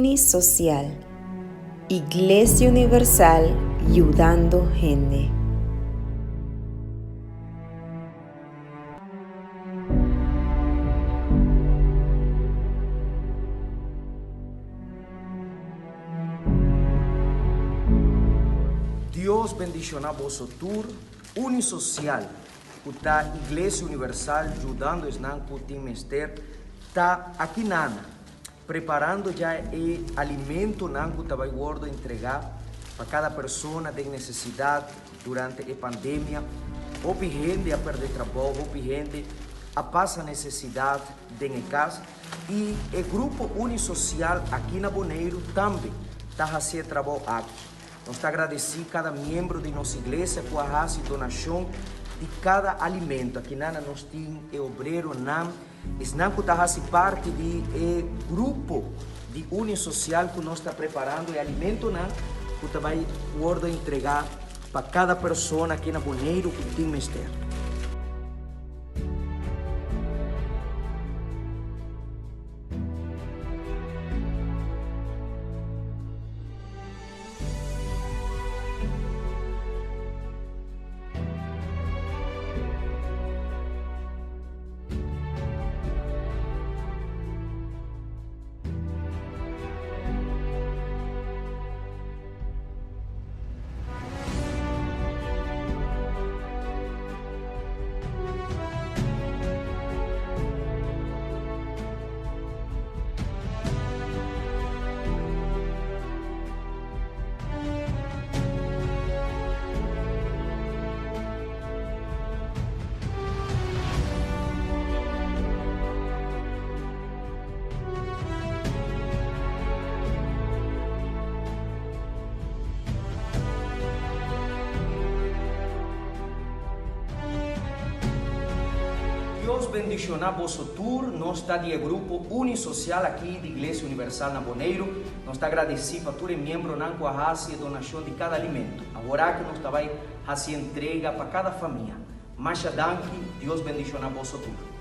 Unisocial, Iglesia Universal yudando hende. Dios bendiciona boso tur. Unisocial, cu ta Iglesia Universal yudando esnan cu tin mester, ta akinana preparando ya e alimentonan cu ta bay wordo entrega pa cada persona den necesidad durante e pandemia. Hopi hende a perde trabou, hopi hende a pasa necesidad den e cas y e grupo Unisocial aki na Boneiru tambe ta haci e trabou aki. Nos ta agradesí kada miembro di nos iglesia ku a hasi donashon di kada alimento. Akinan nos tin e obreronan, esnan ku ta hasi parti di e grupo di Union Sosial ku nos ta preparando e alimentonan ku ta bai wòrdu entregá pa kada persona aki na Boneiru ku tin mester. Dios bendiciona boso tur, nos ta di e grupo Unisocial aki di Iglesia Universal na Boneiru. Nos ta agradeci pa tur e miembronan cu a haci e donacion di cada alimento. Aworaki nos ta bay haci entrega pa cada famia. Masha danki, Dios bendiciona boso tur.